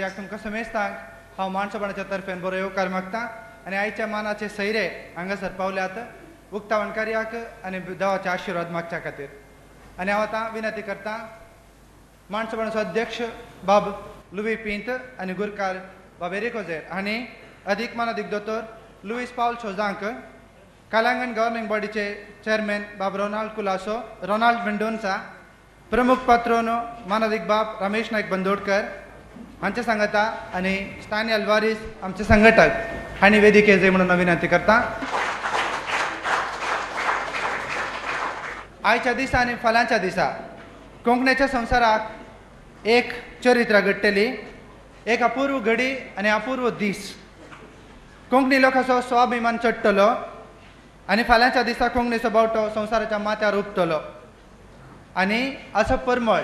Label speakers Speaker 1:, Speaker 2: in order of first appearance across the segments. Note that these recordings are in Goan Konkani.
Speaker 1: कार्याक तुमकां समेस्तांक हांव माणसोपणाच्या तर्फेन बरो येवकार मागता आनी आयच्या मानाचे सैरे हांगासर पावल्यात उक्तावण कार्याक आनी देवाचे आशिर्वाद मागच्या खातीर. आनी हांव आतां विनंती करता माणसोपणाचो अध्यक्ष बाब लुवी पिंत आनी गुरकार बाब एरिकोझेर आनी अदीक मानादीक दोतोर लुईस पावल सोजांक, कालांगन गव्हर्निंग बॉडीचे चेअरमॅन बाब रोनाल्ड कुलासो, रोनाल्ड मेंडोन्सा, प्रमुख पात्रोन मानादीक बाब रमेश नायक बंदोडकर हांचे सांगता आनी स्टानी अल्वारीस आमचे संघटक हांणी वेदिके जय म्हणून विनंती करता. आयच्या दिसा आनी फाल्यांच्या दिसा कोंकणीच्या संवसाराक एक चरित्र घडटली, एक अपूर्व घडी आनी अपूर्व दीस. कोंकणी लोकांचो स्वाभिमान चडटलो आनी फाल्यांच्या दिसा कोंकणीचो बावटो संवसाराच्या माथ्यार उपटलो आनी असो परमळ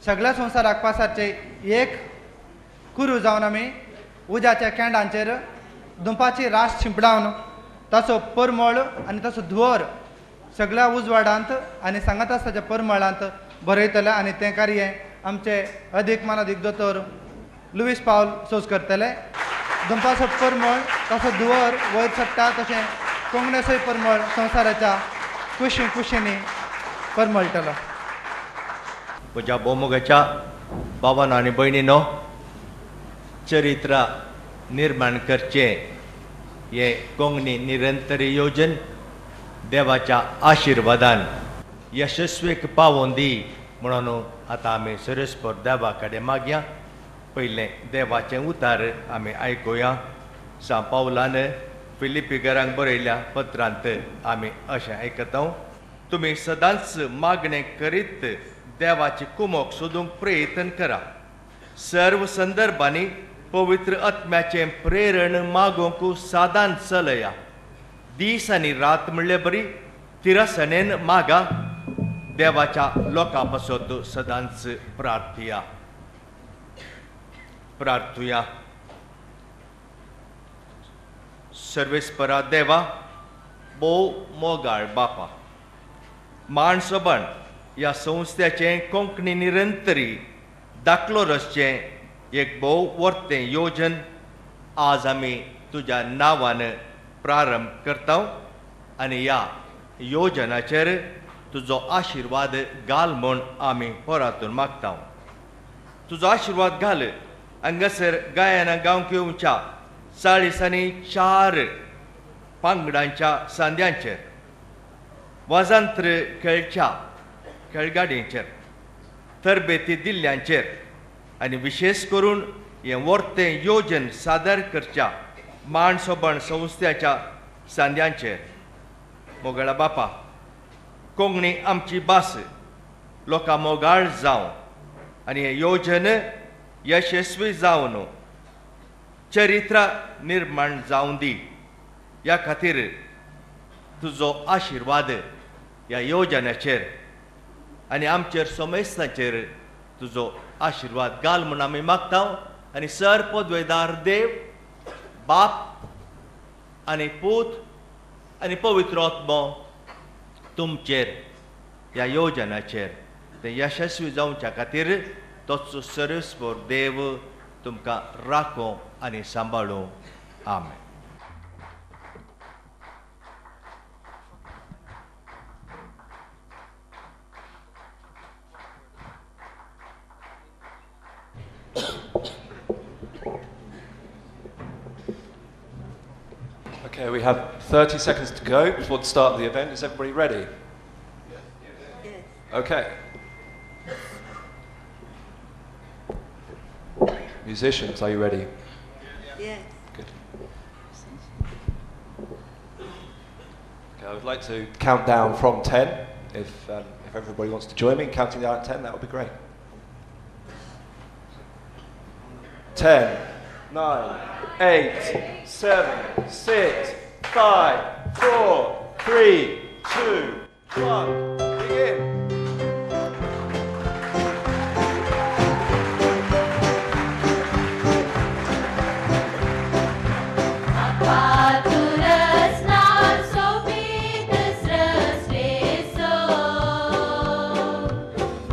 Speaker 1: सगळ्या संवसाराक पासाचे एक कुरू जावन आमी उज्याच्या केंडांचेर दुंपाची रास शिंपडावन ताचो परमळ आनी ताचो धुंवर सगळ्या उजवाडांत आनी सांगात आसताच्या परमळांत बरयतले आनी तें कार्य आमचे अदीक मानादीक दोतोर लुईस पावल सोज करतले. दुंपाचो परमळ ताचो धुंवर वयर चडटा तशें कोंकणीचोय परमळ संवसाराच्या कुशी कुशींनी परमळटलो.
Speaker 2: म्हज्या भोवमोगाच्या बाबानो आनी भयणीनो, चरित्र निर्माण करचें हें कोंकणी निरंतर योजन देवाच्या आशिर्वादान यशस्वीक पावोवन दी म्हणून आतां आमी सरस्पर देवा कडेन मागया. पयलें देवाचें उतार आमी आयकुया. सांव पावलान फिलिपीकरांक बरयल्या पत्रांत आमी अशें आयकता, तुमी सदांच मागणें करीत देवाची कुमोक सोदूंक प्रयत्न करा. सर्व संदर्भांनी पवित्र आत्म्याचें प्रेरण मागोवंक सादान चलया. दीस आनी रात म्हणले बरी तिरसणेन मागा. देवाच्या लोकां पासत सदांच प्रार्थया प्रार्थुया. सर्वेस्परा देवा, भोव मोगाळ बापा, माणसोबण ह्या संस्थेचें कोंकणी निरंतरी दाखलो रचचें एक भोव वर्तें योजन आज आमी तुज्या नांवान प्रारंभ करता आनी ह्या योजनाचेर तुजो आशिर्वाद घाल म्हूण आमी परातून मागता. तुजो आशिर्वाद घाल हांगासर गायना गावंक येवच्या 40 आनी 4 पांगडांच्या सांद्यांचेर, वाजांत्र खेळच्या खेळगाडयेचेर, तरबेती दिल्ल्यांचेर आनी विशेश करून हें वर्तें योजन सादर करच्या माणसोबण संस्थेच्या सांद्यांचेर. मोगाळा बापा, कोंकणी आमची भास लोकां मोगाळ जावं आनी हें योजन यशस्वी जावन चरित्र निर्माण जावं दी. ह्या खातीर तुजो आशिर्वाद ह्या योजनाचेर आनी आमचेर समेस्तांचेर तुजो आशिर्वाद घाल म्हूण आमी मागता. आनी सर पदवेदार देव बाप आनी पूत आनी पवित्र आत्मो तुमचेर ह्या योजनाचेर तें यशस्वी जावच्या खातीर तोच सर्वेस्पर देव तुमकां राखो आनी सांबाळूं. आमेन.
Speaker 3: Okay, we have 30 seconds to go before the start of the event. Is everybody ready?
Speaker 4: Yes.
Speaker 3: Okay. Musicians, are you ready?
Speaker 4: Yes.
Speaker 3: Good. Okay, I would like to count down from 10. If everybody wants to join me in counting down at 10, that would be great. 10, 9, 8, 7, 6, 5, 4, 3, 2, 1, begin.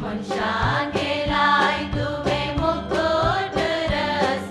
Speaker 5: मनशान केलाय तुवें मुकुट रस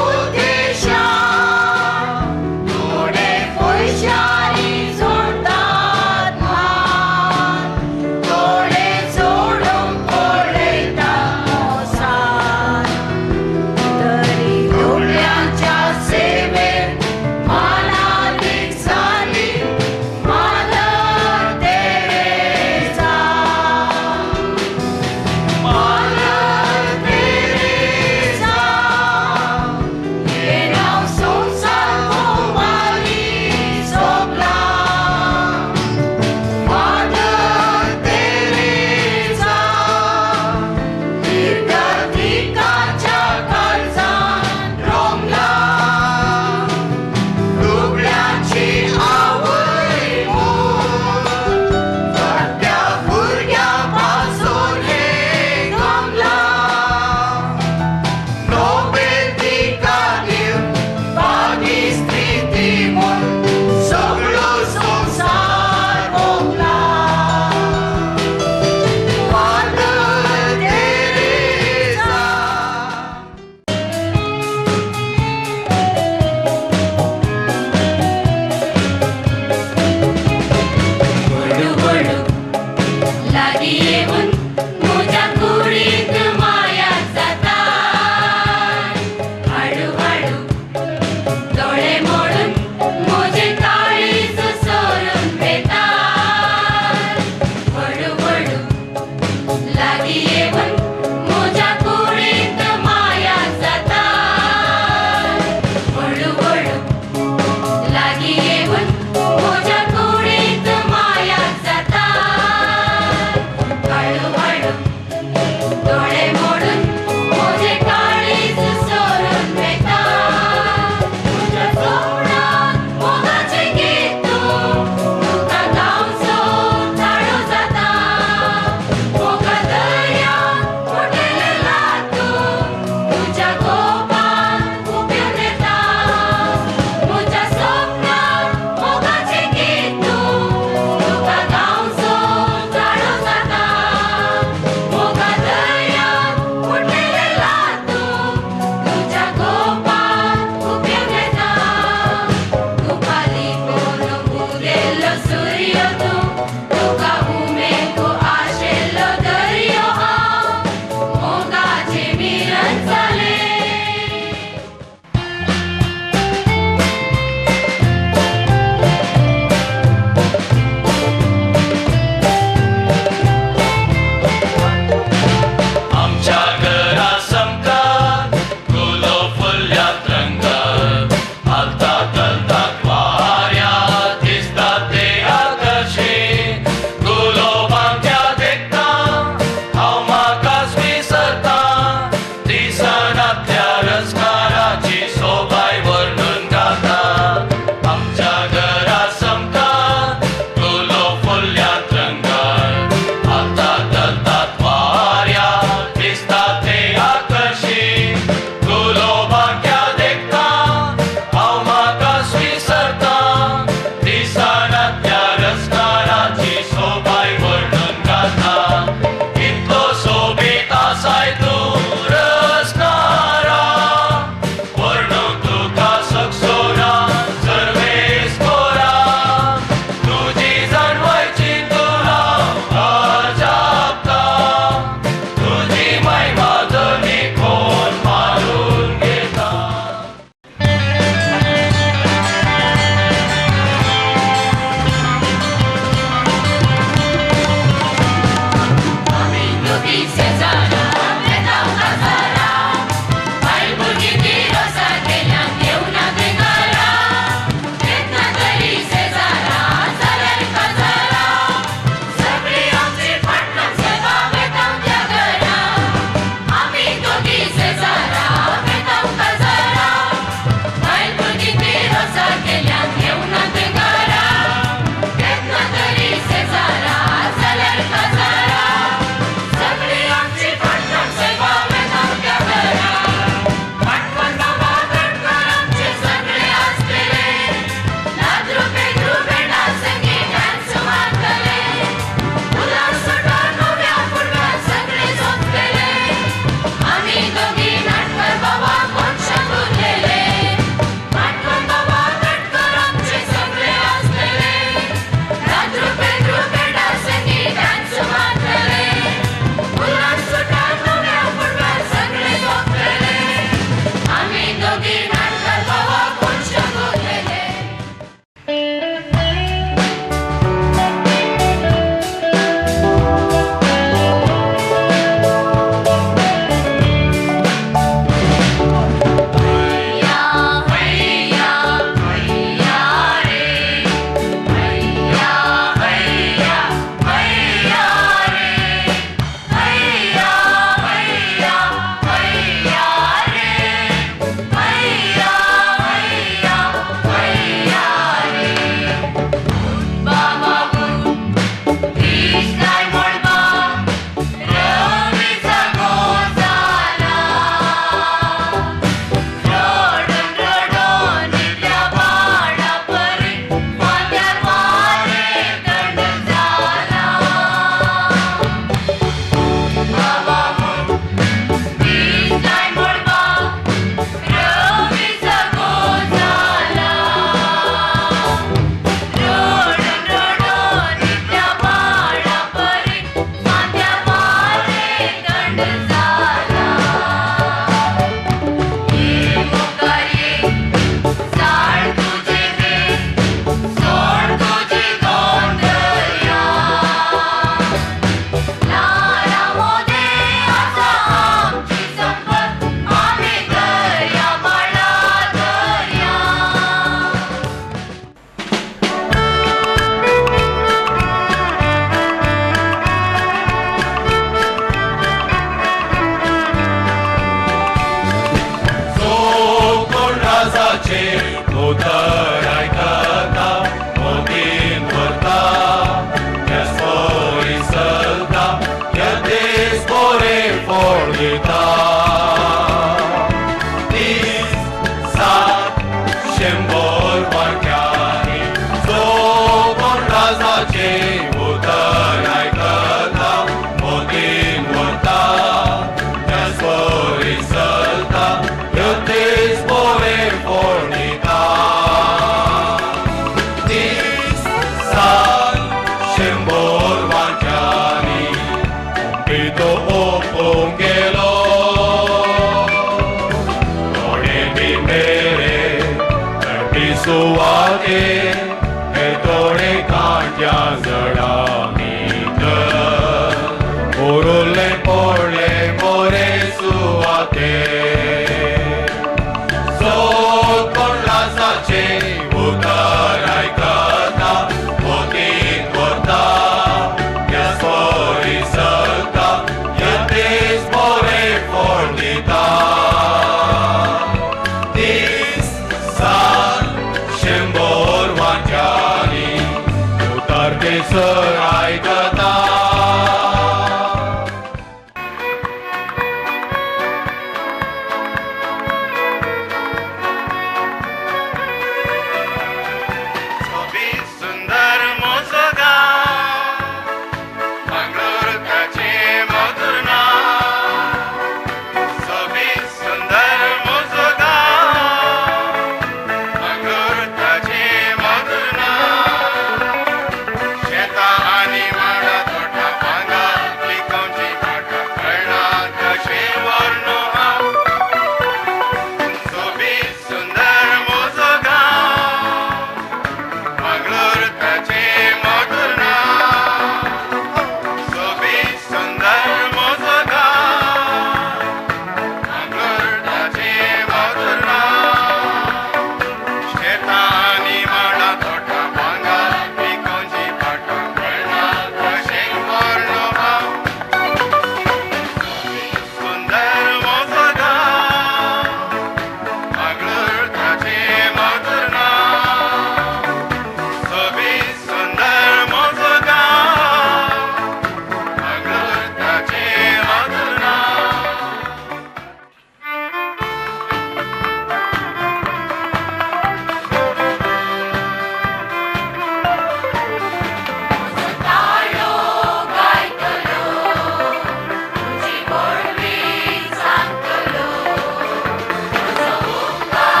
Speaker 5: Bye.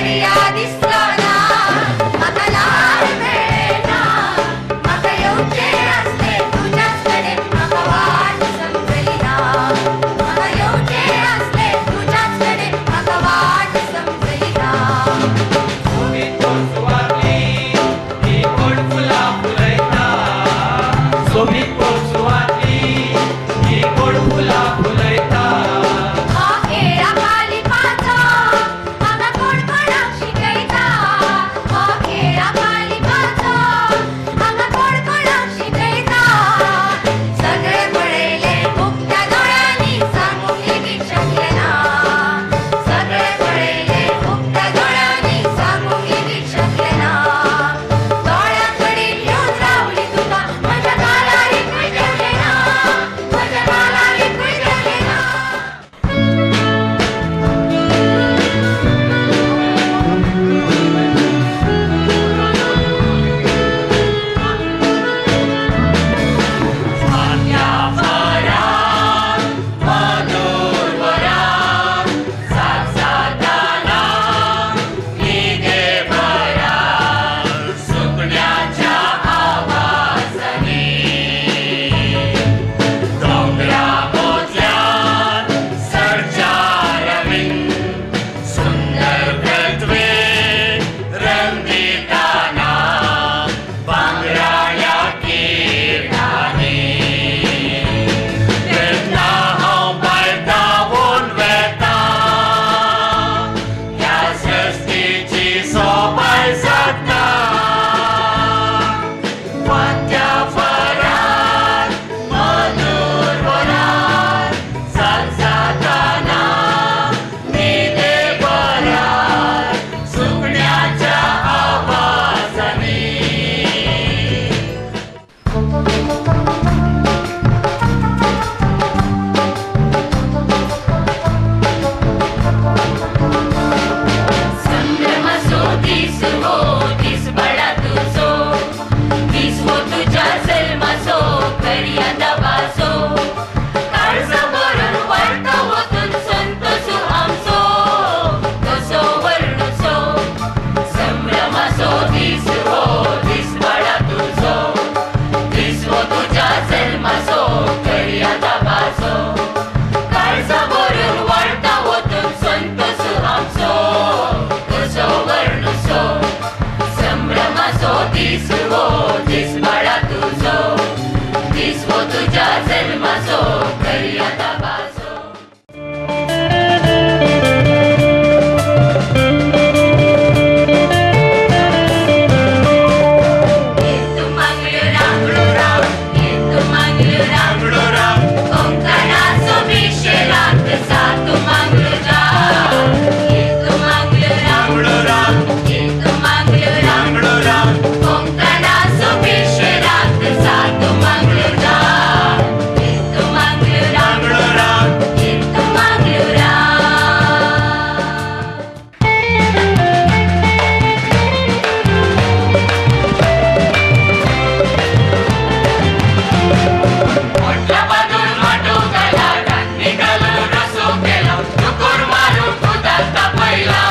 Speaker 5: दर्या दिसलो ना, म्हाका ल्हार मेळ्ळें ना, म्हाका येवचें आसलें तुज्याच कडेन, म्हाका वाट समजली ना, म्हाका येवचें आसलें तुज्याच कडेन, म्हाका वाट समजली ना.
Speaker 6: सोबीत पोरसुवांतली ही गोड फुलां फुलयता, सोबीत पोरसुवांतली ही गोड फुलां फुलयता.
Speaker 5: हो खेळा पालिपाचो म्हाका कोण कोणाक शिकयता, हो खेळा पालिपाचो म्हाका कोण कोणाक शिकयता. सगळें पळयलें उक्त्या दोळ्यांनी, सांगूंक लेगीत शकलें ना, सगळें पळयलें उक्त्या दोळ्यांनी, सांगूंक लेगीत शकलें ना. दोळ्यां कडेन येवन रावली तुका, म्हज्या गालार एकूय देंवलें ना, म्हज्या गालार एकूय देंवलें ना.
Speaker 7: संभ्रमाचो दीस हो, दीस बाळा तुजो, दीस हो तुज्या जल्माचो, करया दबाजो, काळजा भरून वाडटा वतून संतोसू आमचो, तसो वर्णुचो. संभ्रमाचो दीस हो, दीस बाळा तुजो, दीस हो तुज्या जल्माचो, करया दबाजो, काळजा भरून वाडटा वतून संतोसू आमचो, तुजो वर्णुचो. संभ्रमाचो दीस हो, दीस बाळा तुजो, दीस हो तुज्या जल्माचो, करया दबाजो. येतू मंगळुरा, येतू मंगळुरा, कोंकणाचो बिशेलात सातू मंगळुरा. येतू मंगळुरा, येतू मंगळुरा, कोंकणाचो बिशेलात सातू मंगळुरा. येतू मंगळुरा, येतू मंगळुरा.
Speaker 6: मोठ्या बाजून माटो घाला, रान्नी घालून रसो केला, दुकोर मारून उदक तापयला.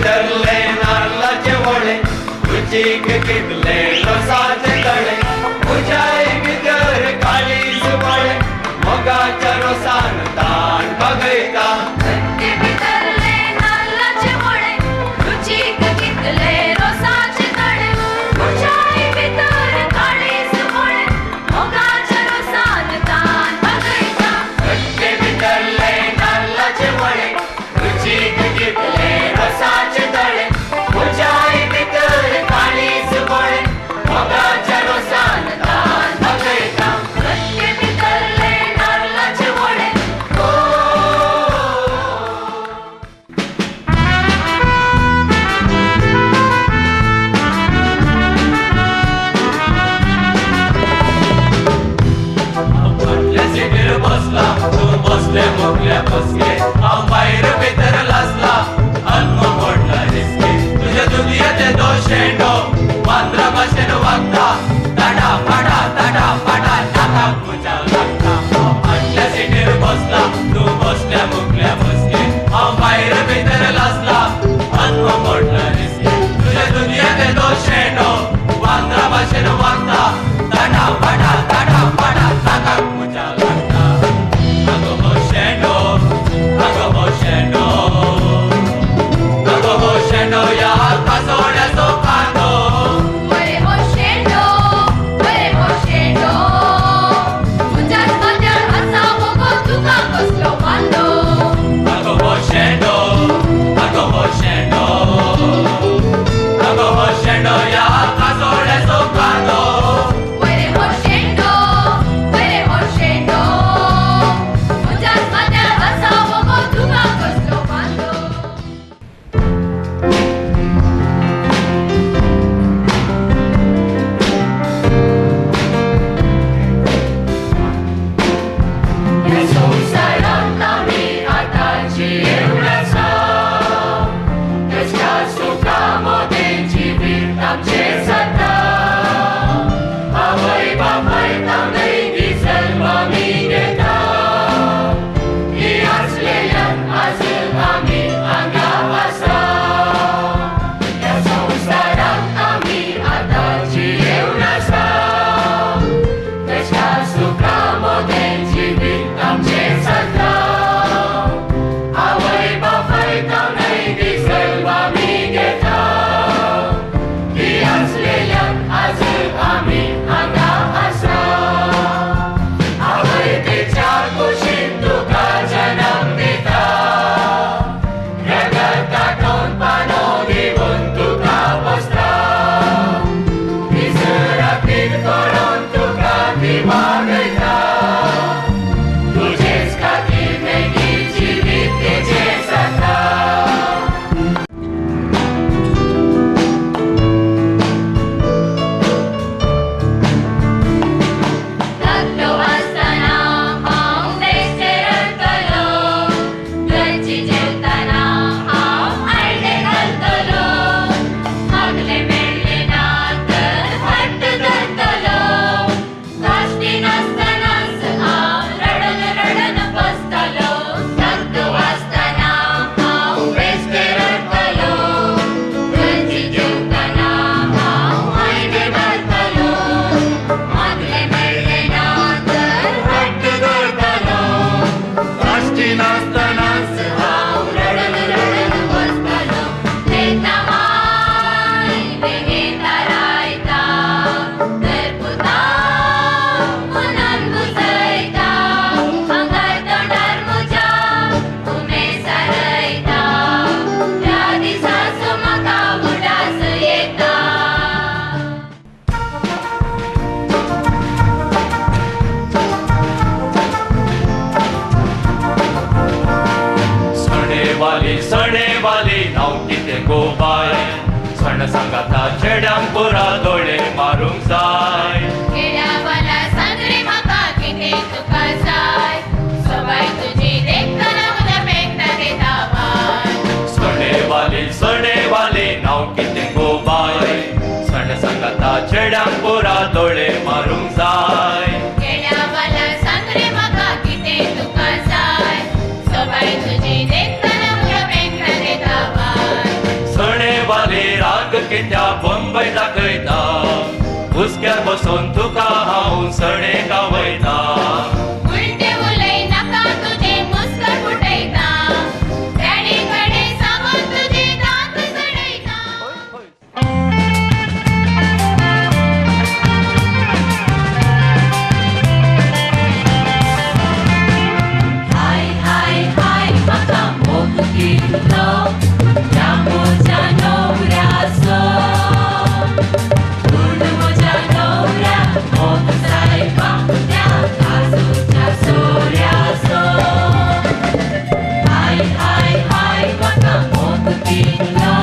Speaker 8: भितरले नाल्लाचे वडे, रुचीक कितले रोसाचे तळे, म्हज्याय भितर काळीज बळे, मोगाच्या रोसान ताण भागयता.
Speaker 5: घट्टे भितरले नाल्लाचे वडे, रुचीक कितले रोसाचे तळे, म्हज्याय भितर काळीज बळे, मोगाच्या रोसान तान भागयता.
Speaker 8: घट्टे भितरले नाल्लाचे वडे, रुचीक कितले रोसाचे तळे, म्हज्याय भितर काळीज बळे, मोगाच्या रोसान तान भागयता.
Speaker 5: घट्टे भितरले नाल्लाचे वडे.
Speaker 8: फाटल्या सिटीर बसला तूं बसले मुखल्या बसके, हांव भायर भितर लासला अन्न मोडला रिस्के. तुज्या दुनियाचे दोश शेंडो वांद्रा भाशेन वागता, ताडा पाडा ताडा पाडा नाकाक म्हज्या लागता. हांव फाटल्या सिटीर बसला तूं बसल्या मुखल्या बसके, हांव भायर भितर लासला अन्न मोडला रिस्के. तुज्या दुनियाचे दोश शेंडो वांद्रा भाशेन वागता, ताडा पाडा ताडा पाडा नाकाक म्हज्या लागता. अगो हो शेंडो, अगो हो शेंडो, अगो हो शेंडो ह्या कासोड्याचो कांदो.
Speaker 5: बरे हो शेंडो, बरे हो शेंडो, म्हज्याच माथ्यार आसा मगो तुका कसलो वांदो.
Speaker 8: अगो हो शेंडो, अगो हो शेंडो, अगो हो शेंडो ह्या कासोड्याचो कांदो.
Speaker 5: बरे हो शेंडो, बरे हो शेंडो, म्हज्याच माथ्यार आसा मगो तुका कसलो वांदो.
Speaker 7: ह्या संवसारांत आमी आतां जियेवन आसा, कसल्या सुखा मोदें जिवीत आमचें जाता. आवय बापाय तांदय ती जल्म आमी घेता, ती आसलेल्यान आज आमी हांगा आसा. ह्या संवसारांत आमी आतां जियेवन आसा, कसल्या सुखा मोदें जिवीत आमचें जाता. आवय बापाय तांदय ती जल्म आमी घेता, ती आसलेल्यान आज आमी हांगा आसा. आवय तिच्या कुशीन तुका जन्म दिता, रगत आठोवन पानो दिवन तुका पोसता, दीस रातीर करून तुका ती वाडयता, तुजेच खातीर मागीर जिवीत तेजें जाता.
Speaker 5: धाकटो आसतना हांव बेश्टें रडटलो, घरची जेवतना हांव आयडें घालतलो, मागलें मेळ्ळें ना तर हट्ट धरतलो, काश्टी नासतनाच हांव रडन रडन बसतलो. धाकटो आसतना हांव बेश्टें रडटलो, घरची जेवतना हांव आयडें घालतलो, मागलें मेळ्ळें ना तर हट्ट धरतलो,
Speaker 8: काश्टी नासतनाच
Speaker 5: हांव रडन रडन बसतलो. तेन्ना माय बेगीन थारायता, तर पुता मनान बुजयता, आंगार तोंडार म्हज्या उमेद सारयता, त्या दिसाचो म्हाका उडास येता.
Speaker 8: सणेवाली सणेवाली नांव कितें गो बाय, सण सांगाता चेड्यांक पुरा दोळे मारूंक जाय.
Speaker 5: केळ्यावाला सांग रे म्हाका कितें तुका जाय, सवाय तुजी देखतना म्हज्या पेंगटाक येता बाय.
Speaker 8: सणेवाली सणेवाली नांव कितें गो बाय, सण सांगाता चेड्यांक पुरा दोळे मारूंक जाय.
Speaker 5: केळ्यावाला सांग रे म्हाका कितें तुका जाय, सवाय तुजी देखतना म्हज्या पेंगटाक येता बाय.
Speaker 8: जाली राग कित्या बंबय दाखयता हुस्क्यार बसून तुका हांव सणे गावयता
Speaker 5: उलटे उलयनाका तुजे मुस्कर फुटयता डॅडी कडेन सांगून तुजे दांत चडयता.
Speaker 7: हाय हाय हाय म्हाका मोग कितलो ह्या म्हज्या न्हवऱ्याचो पूण म्हज्या न्हवऱ्या मोग सायबा त्या काजूच्या सोऱ्याचो. हाय हाय हाय म्हाका मोग कितलो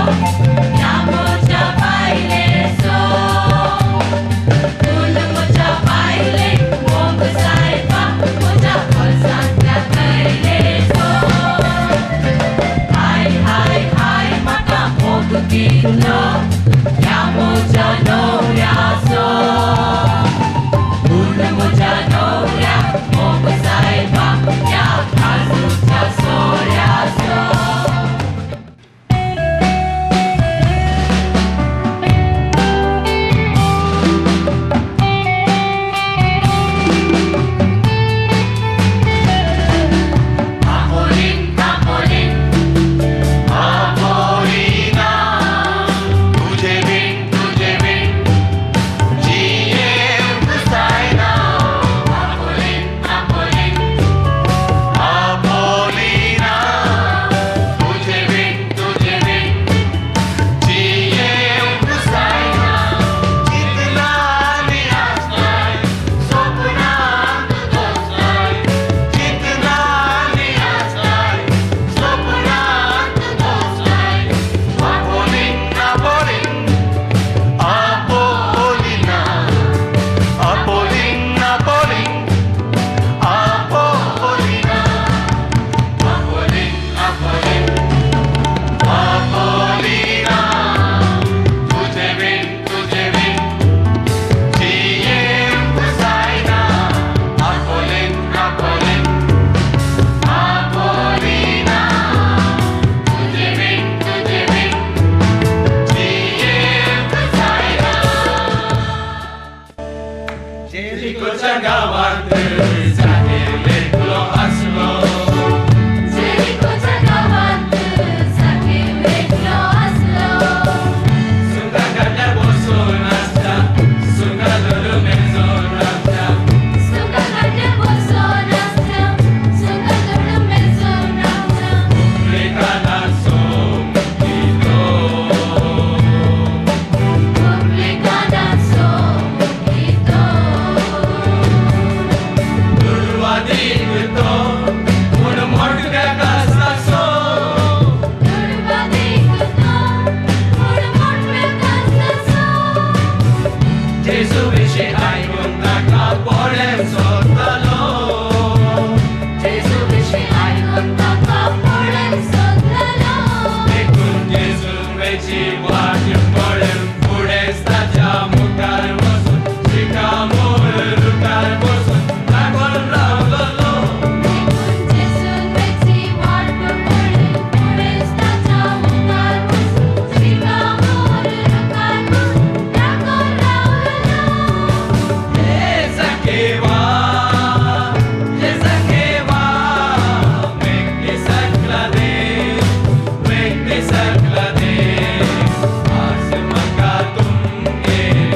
Speaker 7: ह्या म्हज्या बायलेचो पूण म्हज्या बायलेक मोग सायबा म्हज्या बोल्सांतल्या तयलेचो. हाय हाय हाय म्हाका मोग कितलो ह्या म्हज्या न्हवऱ्याचो पूण म्हज्या न्हवऱ्या मोग सायबा त्या काजूच्या सोऱ्याचो. आपोलीन आपोलीन
Speaker 8: आपोलीना तुजे बीन तुजे बीन जियेवंक जायना
Speaker 7: आपोलीन आपोलीन
Speaker 8: आपोलीना तुजे बीन जियेवंक जायना चिंतनांनी आसताय सपनांत दोसताय चिंतनांनी आसताय सपनांत दोसताय. Apolline Apolline आपोलीना Apolline Apolline आपोलीना Apolline Apolline आपोलीना तुजे बीन जियेवंक जायना आपोलीन आपोलीन आपोलीना तुजे बीन जियेवंक जायना. जेरिकोच्या गांवांत जागेर एकलो आसलो
Speaker 5: जेरिकोच्या गांवांत जागेर एकलो आसलो.
Speaker 8: सुंगा गाड्यार बसून आसता सुंगा धरून मेजून रावता
Speaker 5: सुका गाड्यार बसून आसता सुका धरून मेजून रावता.
Speaker 8: लेखानाचो मुकिलो
Speaker 5: मुरलीकानाचो मुकितो.
Speaker 8: दुर्वादीक तो पूण मोटव्या कासाचो
Speaker 5: दुर्वादीक तो पूण मोटव्या कासाचो.
Speaker 8: जेजू विशीं आयकून ताका पळें सोदतालो
Speaker 5: जेजू विशीं आयकून ताका पळें सोदतालो.
Speaker 8: देखून जेजून वेची वाट पळें फुडें ताच्या मुखार वचून शिकामोळ रुखार बसून लागून रावलोलो.
Speaker 5: देखून जेजून वेची वाट पळें फुडें ताच्या मुखार वचून शिकामोळ रुखार बसून लागून रावलोलो.
Speaker 8: Ezakewa, Ezakewa, make me saklade, आज म्हाका तुमगेर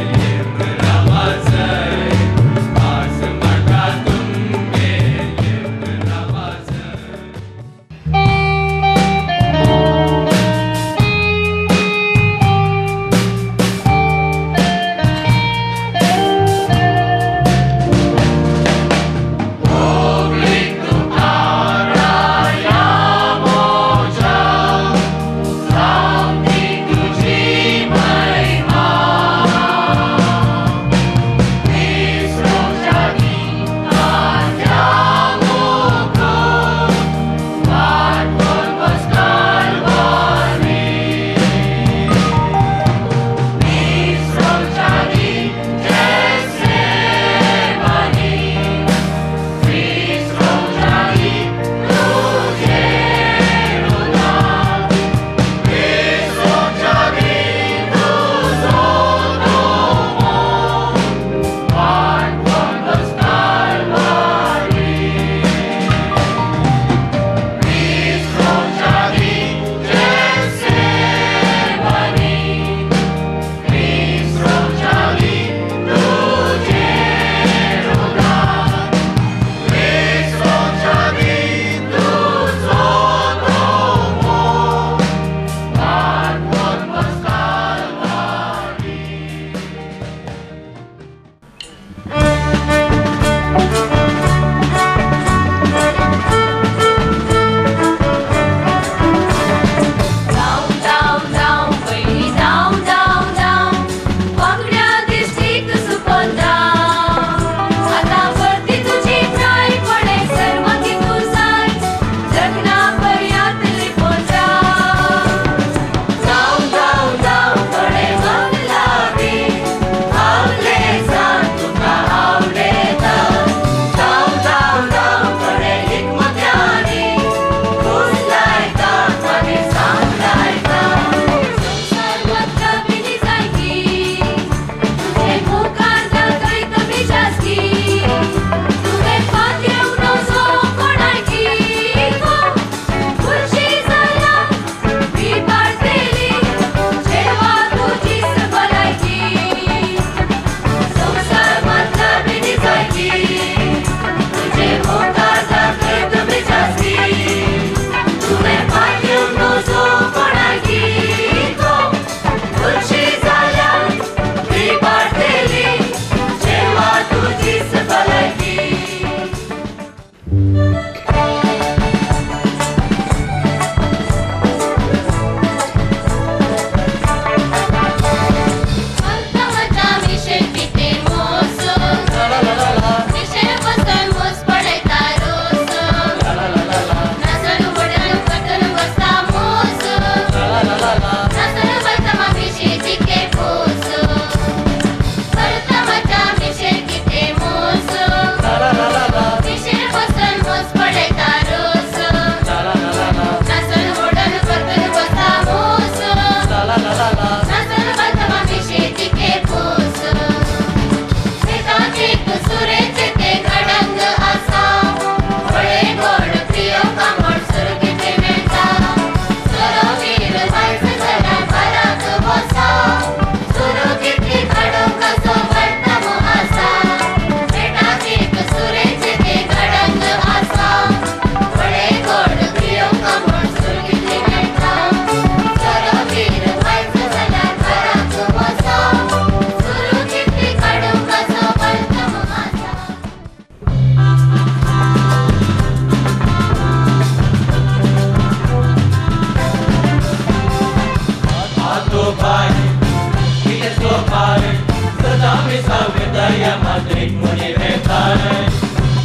Speaker 8: मिसाक वेताय या माद्रीक मुनी वेताय.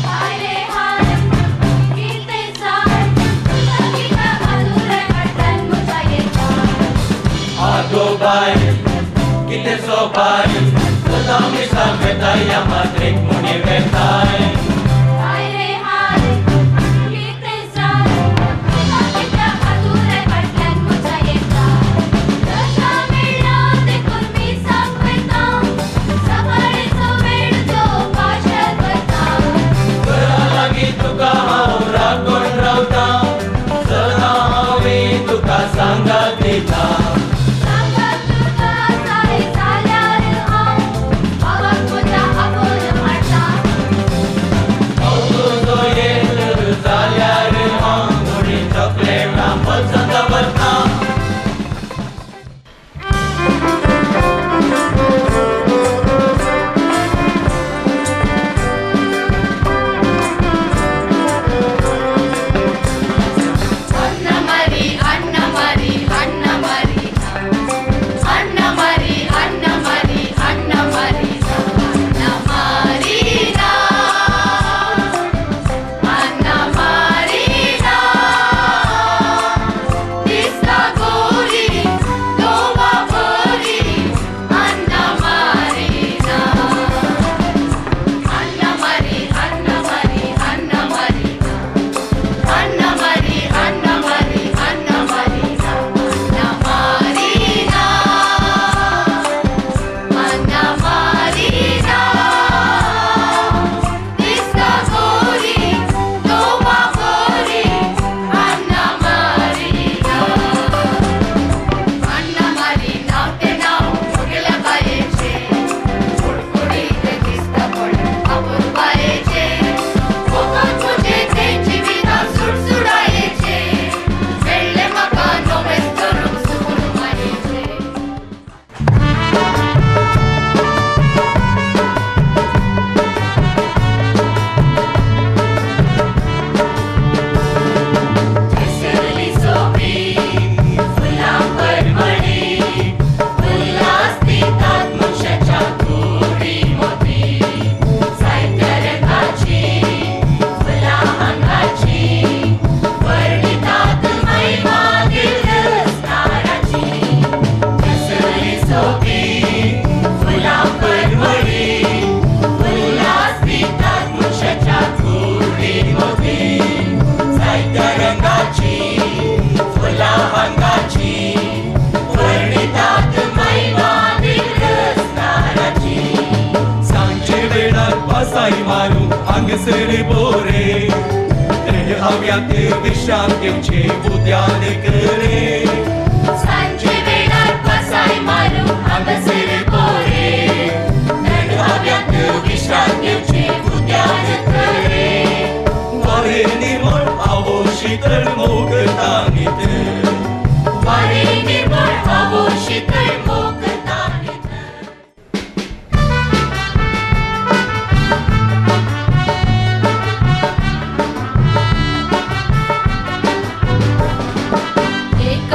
Speaker 5: हाय रे हाय कितें जाय संगीता आदुरे फाटल्यान म्हज्या येता.
Speaker 8: आगो बाय कितें सोबाय सदां मिसाक वेताय या माद्रीक मुनी वेताय.
Speaker 5: हाय रे हाय कितें जाय संगीता आदुरे फाटल्यान म्हज्या येता. रजा मेळ्ळा देखून मिसाक वयता सकाळचो वेळ तो पाशार वता.
Speaker 8: घरा लागीं तुका हांव राखून रावता सदां हांव तुका सांगात दिता.
Speaker 5: सांगात तुका जाय जाल्यार हांव बाबाक म्हज्या आपोवन हाडटा.
Speaker 8: हांव तुजो येत जाल्यार हांव थोडी चॉकलेटां बोल्सांत दवरता.
Speaker 5: Anna Marie, Anna Marie, Anna Marie, Anna Marie, Anna Marie, Anna Marie, Anna Marina, Anna Marina, दिसता गोरी गोवा बरी Anna Marina, Anna Marie, Anna Marie, Anna Marina, Anna Marie, Anna Marie, Anna Marina, Anna Marina, Anna Marina, दिसता गोरी गोवा बरी अन्ना मारिना. अन्ना मारी नांव तें नांव म्हगेल्या बायेचें कुडकुडीत दिसता पण अपुरबायेचें फकत म्हजें तें जिवितांत सुडसुडायेचें मेळ्ळें म्हाका नवेंच करूंक सुकून मायेचें.
Speaker 7: दिसली सोबी फुलां परमळी उल्हास दितात मनशाच्या कुडी मोती जायत्या रंगाची फुलां हांगाची वर्णितात महिमा दिलस्ताराची. दिसली सोबी फुलां परमळी उल्हास दितात मनशाच्या कुडी मोती जायत्या रंगाची फुलां हांगाची वर्णितात महिमा दिलस्ताराची.
Speaker 8: सांजे वेळार पासाय मारू हांगसर बोरे थंड हव्यांत विश्राम घेवचे उद्यान करे.
Speaker 7: सांजे वेळार पासाय मारू हांगासर बोरे थंड हव्यांत विश्राम घेवचे उद्यान करे.
Speaker 8: वारें निर्मळ आवो शीतळ मोगता नित
Speaker 7: वारें निर्मळ आवो शीतळ मोगता नित.
Speaker 5: एक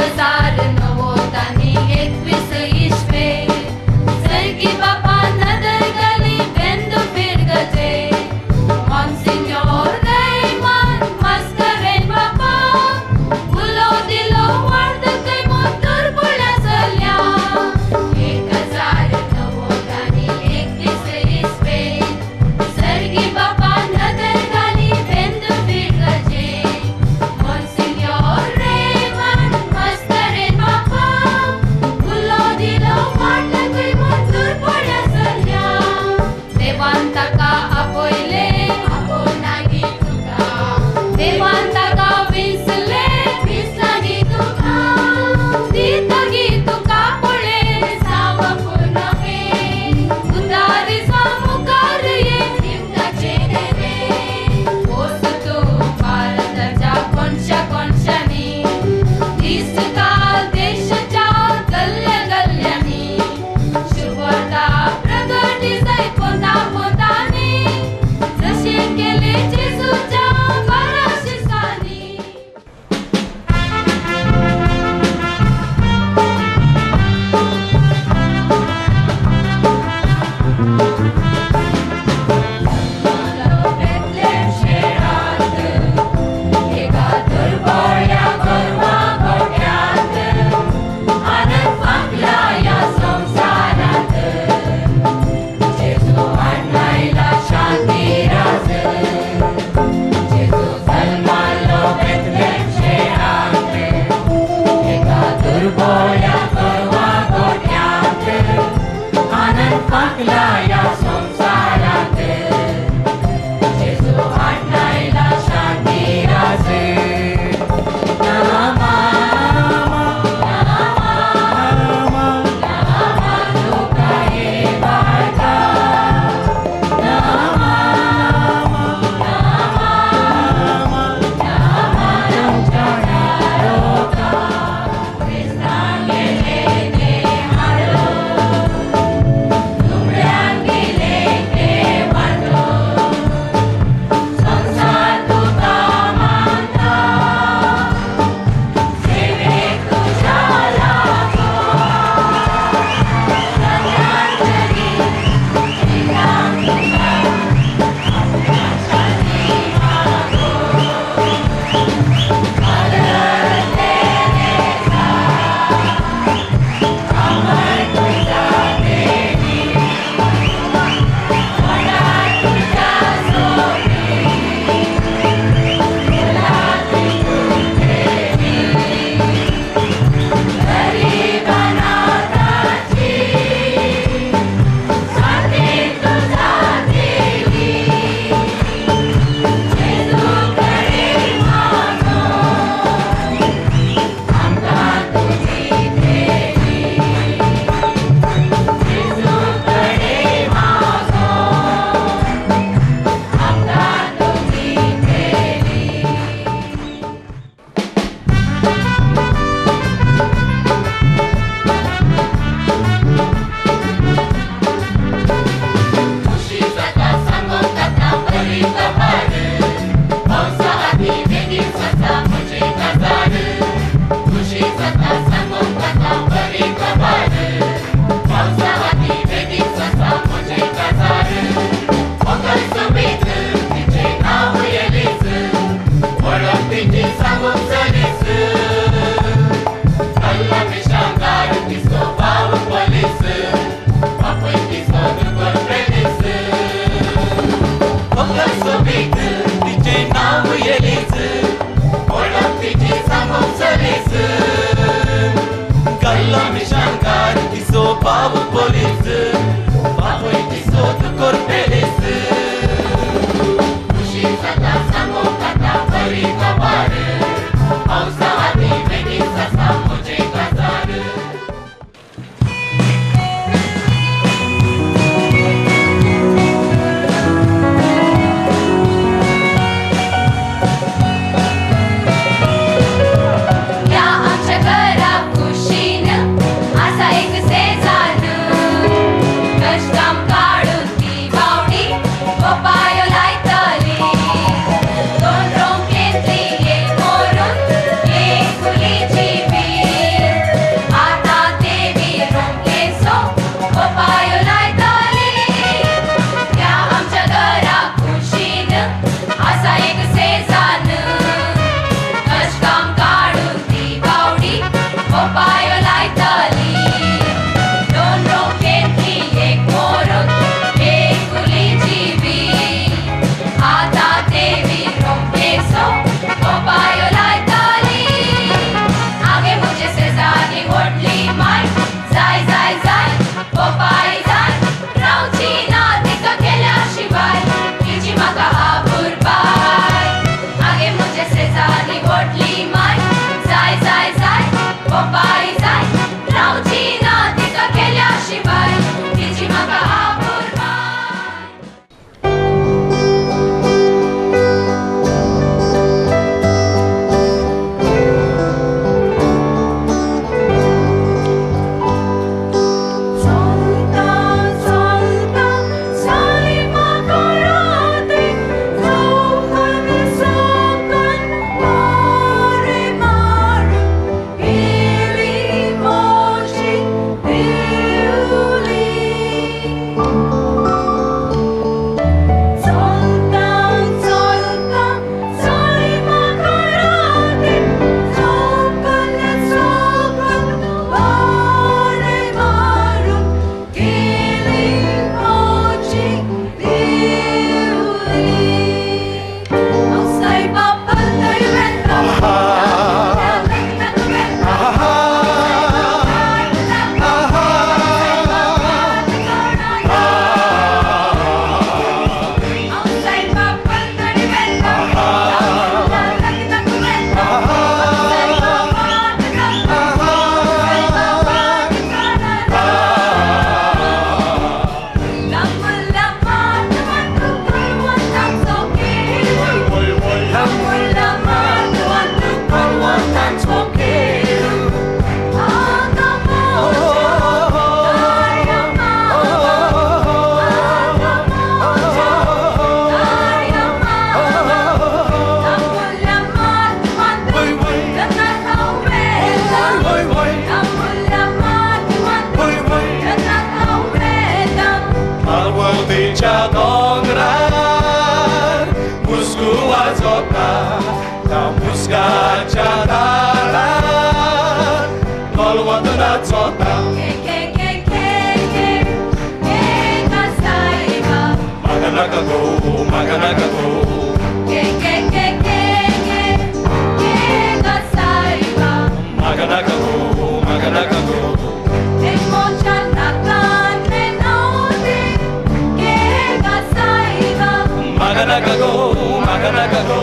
Speaker 8: नाका गो म्हाका नाका गो.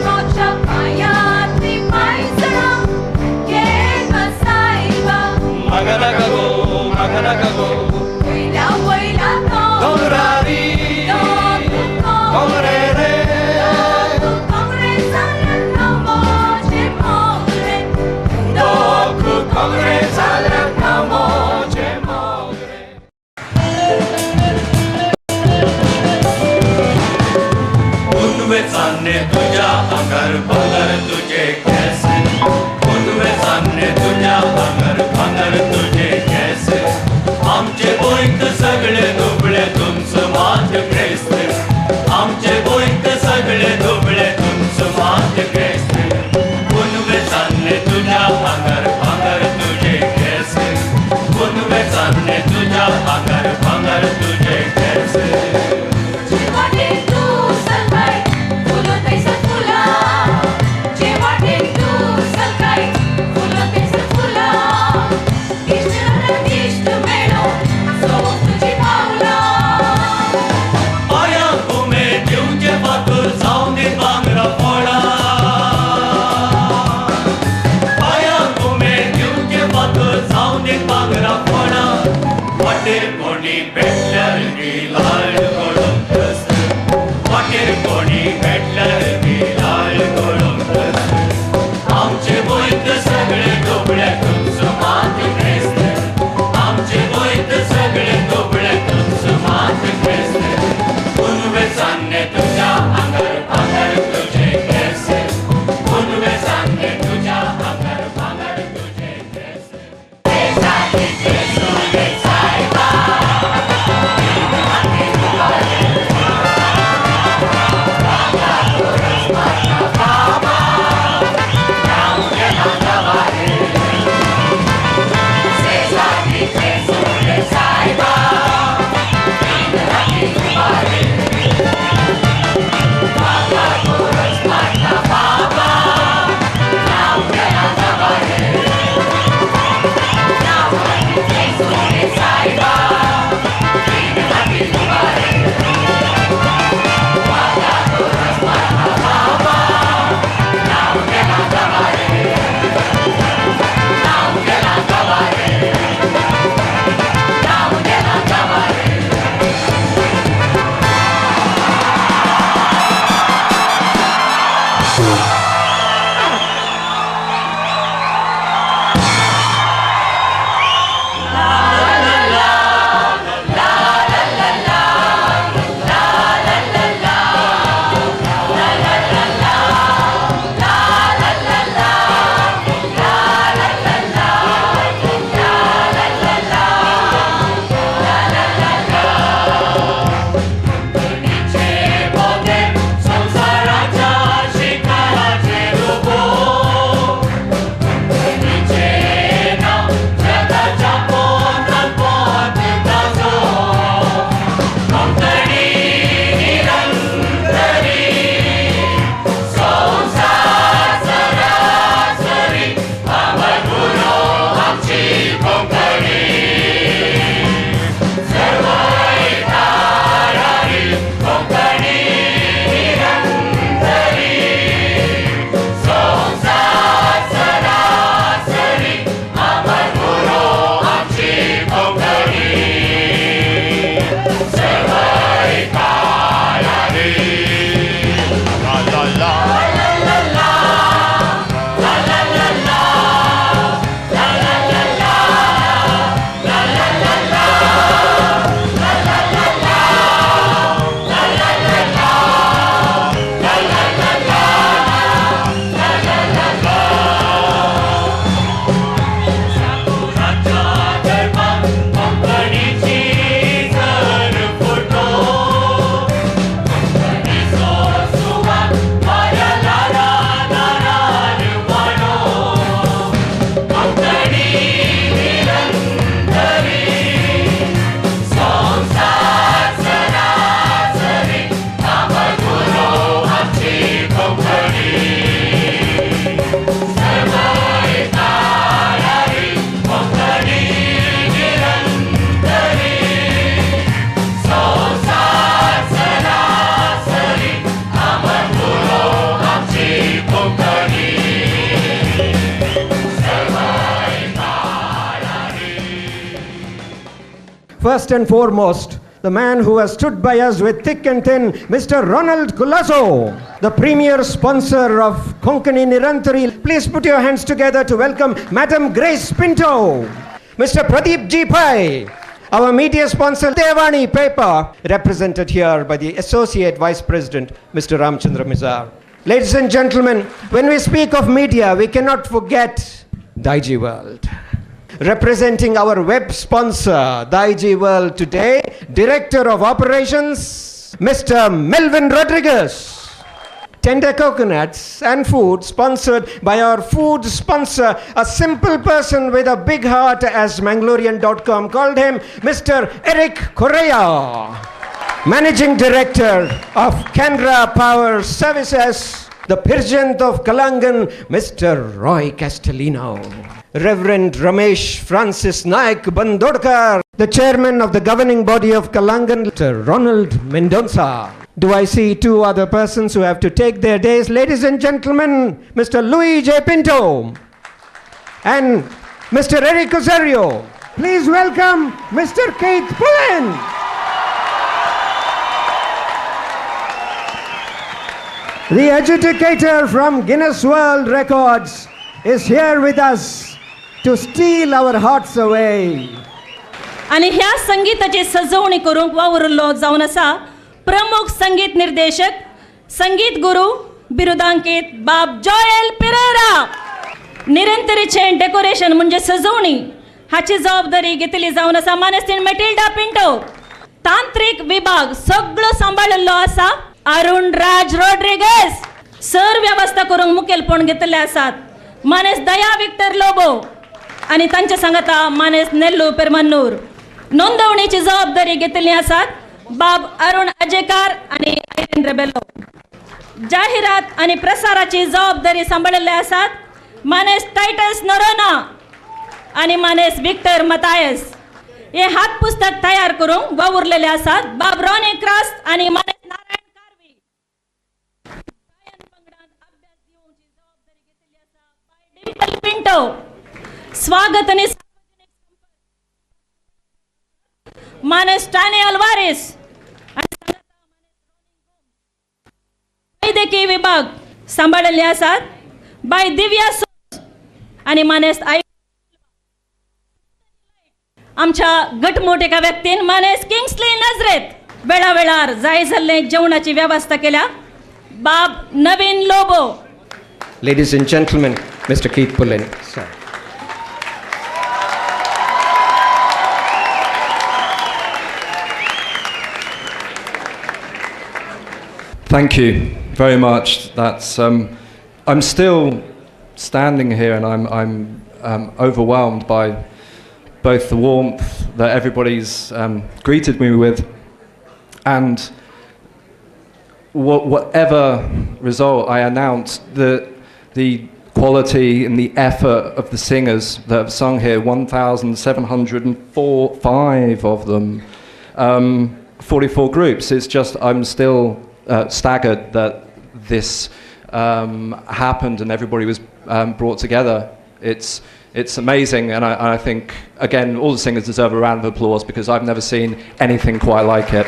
Speaker 5: मोच्या पांयांतली पांयजणां घे गा सायबा.
Speaker 8: म्हाका नाका गो म्हाका नाका गो.
Speaker 5: वयल्या वयल्या
Speaker 8: दोंगरारी दोंगरे रे
Speaker 5: दोंगरे जाल्यार ना म्हजें मोगरें.
Speaker 8: दोख कोंगरे जाल्यार ना म्हजें मोगरें. पुनवे चान्ने तुज्या आंगार भांगर तुजे केंस. पुनवे चान्ने तुज्या आंगार भांगर तुजे केंस. आमचे गोंयत सगळे दुबळे तुमचो मात क्रिस्त. आमचे गोंयत सगळे दुबळे तुमचो मात क्रिस्त. पुनवे चान्ने तुज्या आंगार भांगर तुजे केंस. पुनवे चान्ने तुज्या आंगार भांगर तुजे केंस.
Speaker 5: जे वाटेन तूं चलताय फुलां थंयसर फुलां. जे वाटेन तूं चलताय फुलां थंयसर फुलां. इश्ट जाल्यार इश्ट मेळो सोंप तुजीं पावलां.
Speaker 8: पांयांक उमेद दिवचे फातर जावन दी भांगरा फळां. पांयांक उमेद दिवचे फातर जावन दी भांगरा फळां. वाटेर कोणी भेटल्यार ती लाळ गळोवंक दस्त. वाटेर कोणी भेटल्यार ती लाळ गळोवंक दस्त. आमचे गोंयत सगळे दुबळे तुमचो मात क्रिस्त. आमचे गोंयत सगळे दुबळे तुमचो मात क्रिस्त. पुनवे चान्ने तुज्या आंगार भांगर तुजे केंस. पुनवे चान्ने तुज्या आंगार भांगर तुजे केंस. संसाराच्या शिखराचेर उबो कोंकणीचें नांव जगाच्या पोंतान पोंत ताजो. कोंकणी निरंतरी संवसार सरासरी अमर उरो आमची कोंकणी. सर्वय तारारी कोंकणी निरंतरी संवसार सरासरी अमर उरो आमची कोंकणी. सर्वय तारारी. ला ला ला ला ला ला ला ला ला ला ला ला ला ला ला ला साकुराच्या गर्भात
Speaker 9: First and foremost, the man who has stood by us with thick and thin, Mr. Ronald Colasso, the premier sponsor of Konkani Nirantari. Please put your hands together to welcome Madam Grace Pinto, Mr. Pradeep G. Pai, our media sponsor Devani Paper, represented here by the Associate Vice President, Mr. Ramchandra Mizar. Ladies and gentlemen, when we speak of media, we cannot forget Daiji World. Representing our web sponsor, Daiji World today, Director of Operations, Mr. Melvin Rodriguez. Tender coconuts and food sponsored by our food sponsor, a simple person with a big heart, as Mangalorean.com called him, Mr. Eric Correa, Managing Director of Canara Power Services, the President of Kalangan, Mr. Roy Castellino, Reverend Ramesh Francis Naik Bandodkar, the Chairman of the Governing Body of Kalangan, Mr. Ronald Mendonça. Do I see two other persons who have to take their days? Ladies and gentlemen, Mr. Louis J. Pinto and Mr. Eric Osorio. Please welcome Mr. Keith Pullen. The adjudicator from Guinness World Records is here with us to steal our hearts away.
Speaker 10: आनी ह्या संगीताची सजवणी करूंक वावुरलो जावन आसा प्रमुख संगीत निर्देशक, संगीत गुरु बिरुदांकित बाब जॉयल पिरेरा. निरंतरीचें डेकोरेशन म्हणजे सजवणी हाची जबाबदारी घेतली जावन आसा मानेस्तीन मेटिल्डा पिंटो. तांत्रीक विभाग सगळो सांबाळिल्लो आसा अरुण राज रॉड्रिगेस. सर व्यवस्था करूंक मुखेलपण घेतले आसात मानेस दया विक्टर लोबो आनी तांच्या सांगाता मानेस नेल्लू पेरमन्नूर. नोंदवणीची जबाबदारी घेतली आसात बाब अरुण अजेकार आनी आयरीन रेबेलो. जाहिरात आनी प्रसाराची जबाबदारी सांबाळिल्ले आसात मानेस टायटस नोरोना आनी मानेस विक्टर मतायस. हे हात पुस्तक तयार करूंक वावुरलेले आसात बाब रॉनी क्रास आनी मानेस नारायण कारवी. गायन पंगडांत अभ्यास दिवची जबाबदारी घेतली आसा बाय डिंपल पिंटो. स्वागत आनी मानेस टाने अल्वारेस. वैद्यकीय विभाग सांबाळिल्ले आसात बाय दिव्या सोज आनी मानेस I. आमच्या घटमूट एका व्यक्तीन मानेस किंग्सली नजरेत वेळावेळार जाय जाल्ले जेवणाची वेवस्था केल्या बाब नवीन Lobo.
Speaker 9: Ladies and gentlemen, Mr. Keith Pullen. Sir.
Speaker 3: Thank you very much. That's I'm still standing here, and I'm overwhelmed by both the warmth that everybody's greeted me with, and whatever result I announced, the quality and the effort of the singers that have sung here, 1,705 of them, 44 groups. It's just, I'm still staggered that this happened and everybody was brought together. It's amazing, and I think, again, all the singers deserve a round of applause because I've never seen anything quite like it.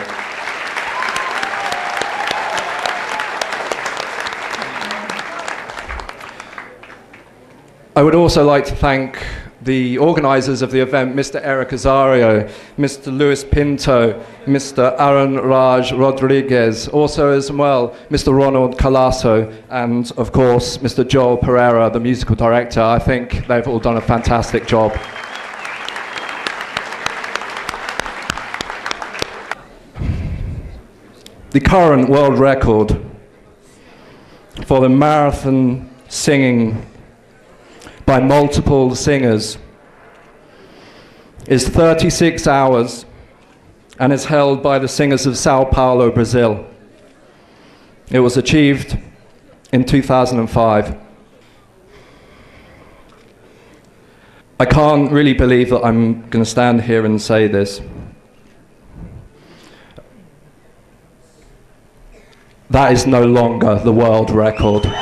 Speaker 3: I would also like to thank the organisers of the event, Mr. Eric Azario, Mr. Luis Pinto, Mr. Aaron Raj Rodriguez, also as well Mr. Ronald Colasso, and of course Mr. Joel Pereira, the musical director. I think they've all done a fantastic job. The current world record for the marathon singing by multiple singers is 36 hours and is held by the singers of Sao Paulo, Brazil. It was achieved in 2005. I can't really believe that I'm going to stand here and say this. That is no longer the world record.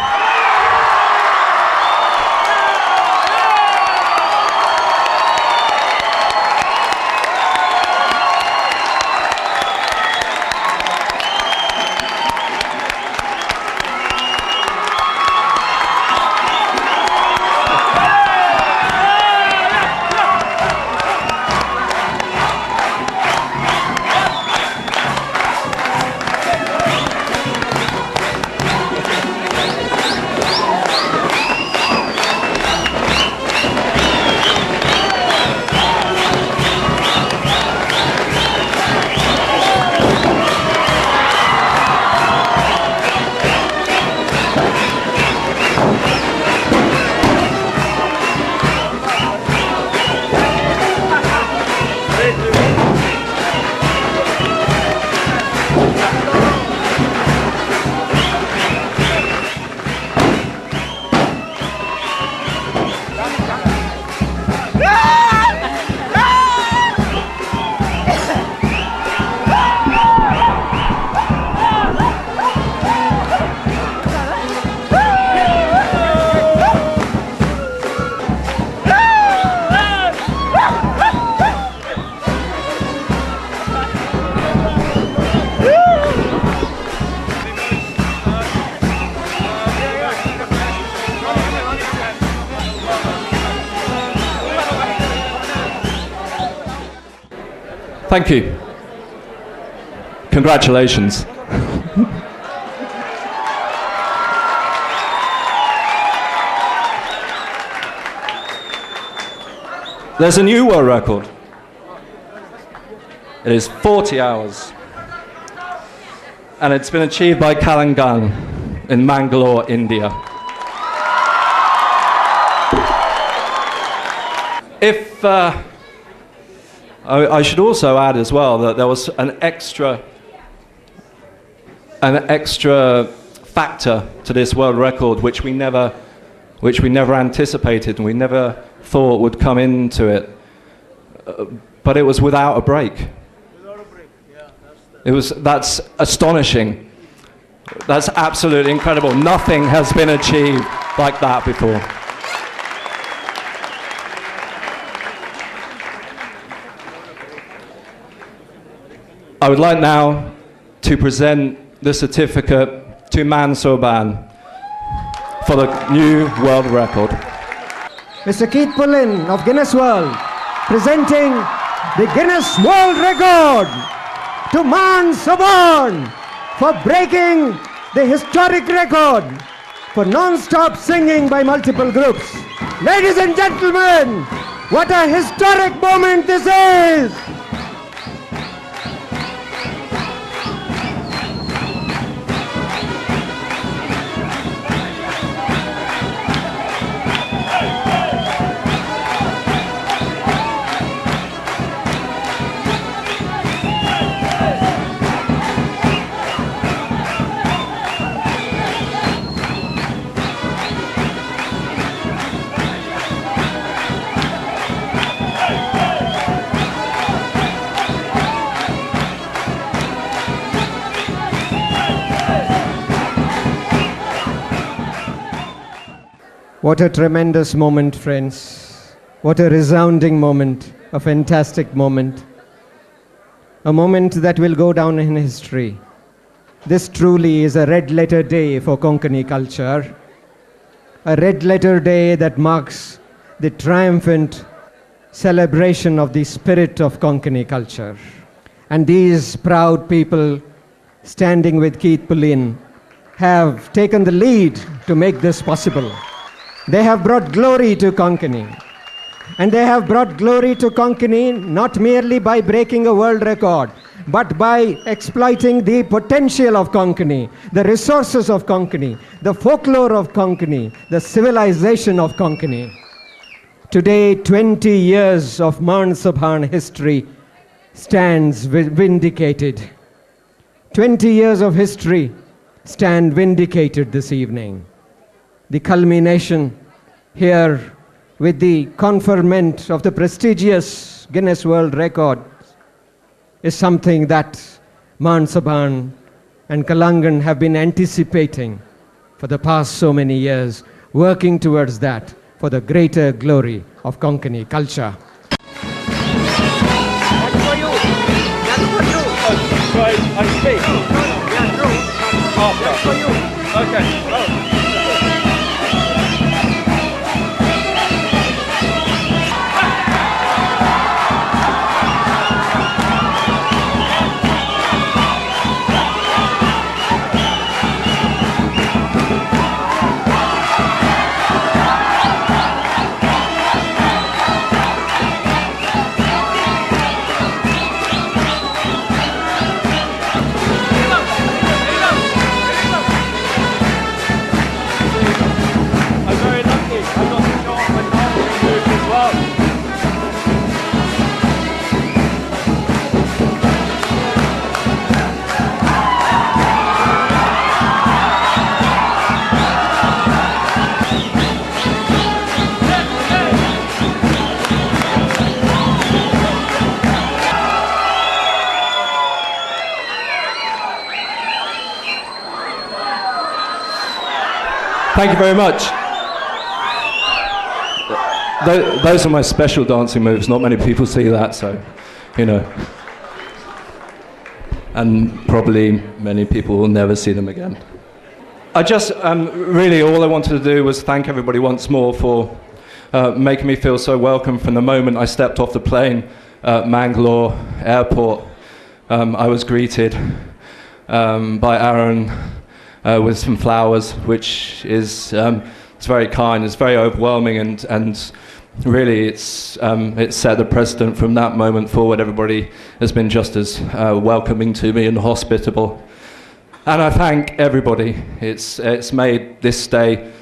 Speaker 3: Thank you. Congratulations. There's a new world record. It is 40 hours. And it's been achieved by Kalangan in Mangalore, India. If I should also add as well that there was an extra factor to this world record which we never anticipated and we never thought would come into it, but it was without a break.
Speaker 11: Without a break, yeah.
Speaker 3: That's astonishing. That's absolutely incredible. Nothing has been achieved like that before. I would like now to present the certificate to Maan Soban for the new world record.
Speaker 9: Mr. Keith Pullen of Guinness World presenting the Guinness World Record to Maan Soban for breaking the historic record for non-stop singing by multiple groups. Ladies and gentlemen, what a historic moment this is! What a tremendous moment, friends. What a resounding moment, a fantastic moment. A moment that will go down in history. This truly is a red letter day for Konkani culture. A red letter day that marks the triumphant celebration of the spirit of Konkani culture. And these proud people standing with Keith Pullen have taken the lead to make this possible. They have brought glory to Konkani. And they have brought glory to Konkani not merely by breaking a world record, but by exploiting the potential of Konkani, the resources of Konkani, the folklore of Konkani, the civilization of Konkani. Today, 20 years of Maan Soban history stands vindicated. 20 years of history stand vindicated this evening. The culmination here with the conferment of the prestigious Guinness World Record is something that Maan Soban and Kalangan have been anticipating for the past so many years, working towards that for the greater glory of Konkani culture.
Speaker 11: That's for you. That's for you.
Speaker 3: So I speak.
Speaker 11: No, no, yeah, true. That's for you.
Speaker 3: Okay. Oh. Thank you very much. Those are my special dancing moves. Not many people see that, so, you know. And probably many people will never see them again. I just, really, all I wanted to do was thank everybody once more for making me feel so welcome from the moment I stepped off the plane. Mangalore airport, I was greeted by Aaron with some flowers, which is it's very kind, it's very overwhelming, and really it's set the precedent from that moment forward. Everybody has been just as welcoming to me and hospitable. And I thank everybody. It's made this day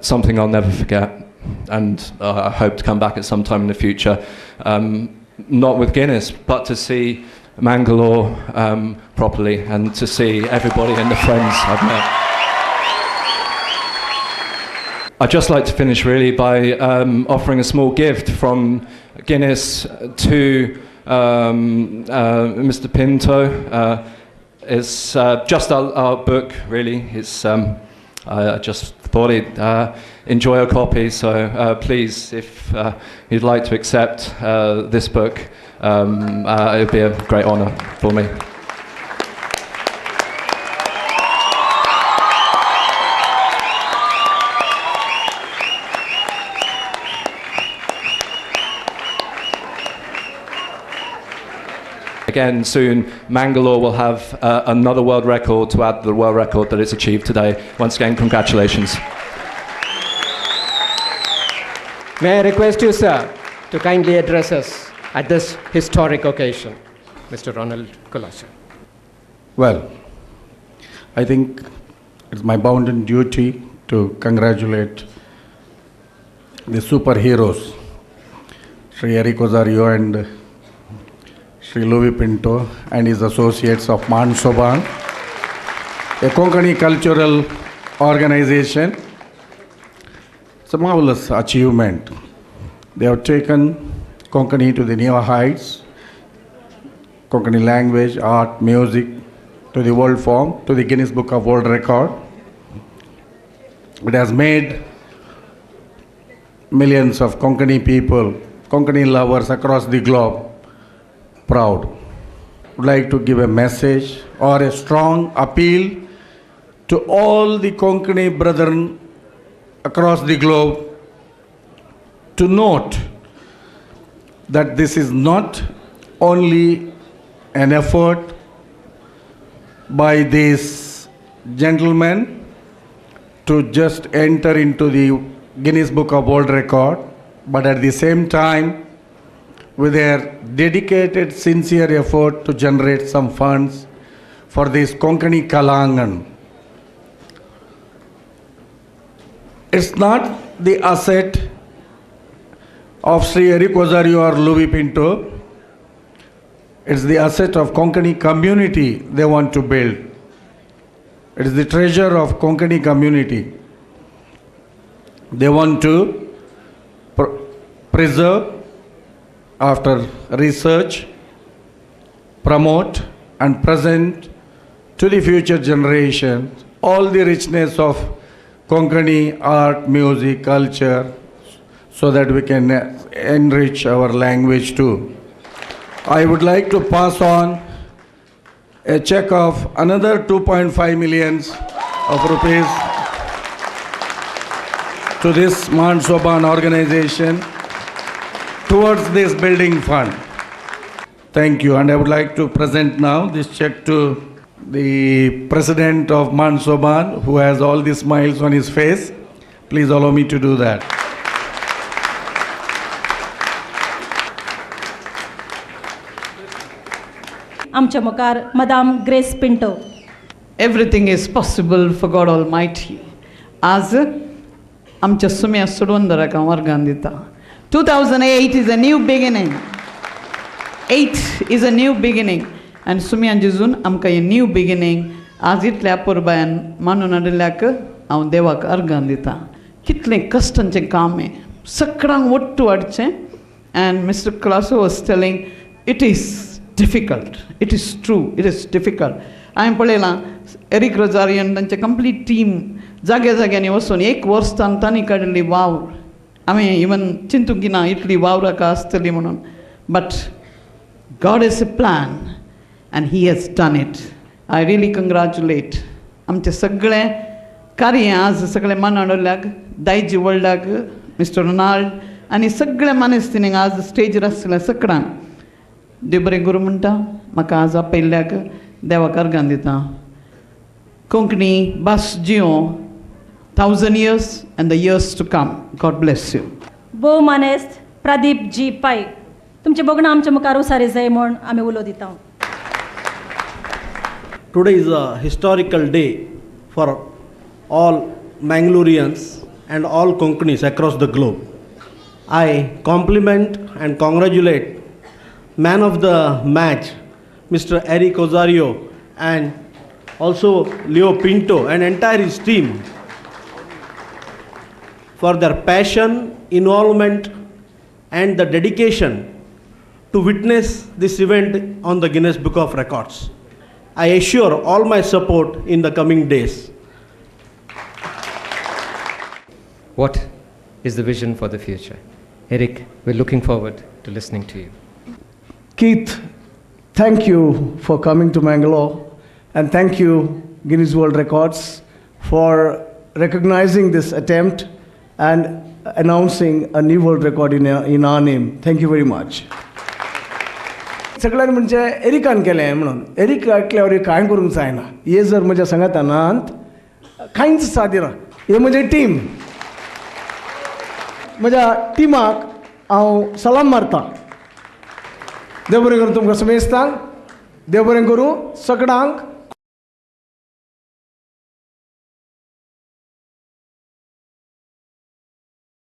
Speaker 3: something I'll never forget. And I hope to come back at some time in the future, not with Guinness, but to see Mangalore properly and to see everybody and the friends I've met. I'd just like to finish really by offering a small gift from Guinness to Mr. Pinto. It's just our book, really. It's I just thought he'd enjoy a copy, so please, if you'd like to accept this book, it would be a great honour for me. Again, soon, Mangalore will have another world record to add to the world record that it's achieved today. Once again, congratulations.
Speaker 9: May I request you, sir, to kindly address us at this historic occasion, Mr. Ronald Colaco.
Speaker 12: Well, I think it's my bounden duty to congratulate the superheroes, Sri Eric Ozario and Sri Louis Pinto and his associates of Maan Soban, a Konkani cultural organization. It's a marvelous achievement. They have taken Konkani to the new heights, Konkani language, art, music, to the world form, to the Guinness Book of World Record. It has made millions of Konkani people, Konkani lovers across the globe proud. Would like to give a message or a strong appeal to all the Konkani brethren across the globe to note that this is not only an effort by these gentlemen to just enter into the Guinness Book of World Record, but at the same time with their dedicated, sincere effort to generate some funds for this Konkani Kalangan. It's not the asset of Sri Eric Ozario or Louis Pinto. It's the asset of Konkani community they want to build. It is the treasure of Konkani community. They want to preserve, after research, promote and present to the future generation all the richness of Konkani art, music, culture, so that we can enrich our language too. I would like to pass on a check of another 2.5 million of rupees to this Maan Soban organization towards this building fund. Thank you. And I would like to present now this check to the president of Maan Soban, who has all the smiles on his face. Please allow me to do that.
Speaker 10: आमच्या मुखार Madam Grace Pinto.
Speaker 13: Everything is possible for God Almighty. आज आमच्या सुम्या सोडवंदराक हांव वर्गान दिता. 2008 is a new beginning. 8 is a new beginning. आनी सुम्या जेजून आमकां हें न्यू बिगिनींग आज इतल्या अपुरबायान मानून हाडिल्ल्याक हांव देवाक अर्गान दिता. कितलें कश्टांचें काम हें, सगळ्यांक ಒಟ್ಟು हाडचें. And Mister Colaco was telling it is difficult. It is true, it is difficult. हांवें पळयलां एरीक रोजारियन तांचे कंप्लीट टीम जाग्या जाग्यांनी वचून एक वर्स तांणी काडिल्ली वावर हांवें इवन चिंतूंक ना इतली वावराक आसतली म्हणून. But God has a plan and he has done it. I really congratulate आमचें सगळें कार्य आज सगळें मानवल्याक, दायजी वर्ल्डाक, मिस्टर रोनाल्ड आनी सगळ्या मानेस्तिनींक आज स्टेजीर आसलें सगळ्यांक. देव बरें करूं म्हणटा. म्हाका आज आपयल्ल्याक देवाक अर्गां दिता. कोंकणी भास Jio 1000 years and the years to come. God bless you.
Speaker 10: भोव मानेस्त प्रदीप जी पै, तुमचे बगणां आमच्या मुखार उसारी जाय म्हूण आमी उलो दिता.
Speaker 14: Today is a historical day for all Mangaloreans and all Konkanis across the globe. I compliment and congratulate man of the match, Mr. Eric Ozario, and also Leo Pinto and entire his team for their passion, involvement and the dedication to witness this event on the Guinness Book of Records. I assure all my support in the coming days.
Speaker 15: What is the vision for the future? Eric, we're looking forward to listening to you.
Speaker 16: Keith, thank you for coming to Mangalore, and thank you, Guinness World Records, for recognizing this attempt and announcing a new world record in our name. Thank you very much. सगळ्यांनी म्हणजे एरिकान केलें म्हणून एरिक ऐकल्यावर कांय करूंक जायना. हे जर म्हज्या सांगातानांत कांयच साध्य ना. हे म्हजें टीम, म्हज्या टिमाक हांव सलाम मारता. देव बरें करूं तुमकां समेस्तांक, देव बरें करूं सगळ्यांक.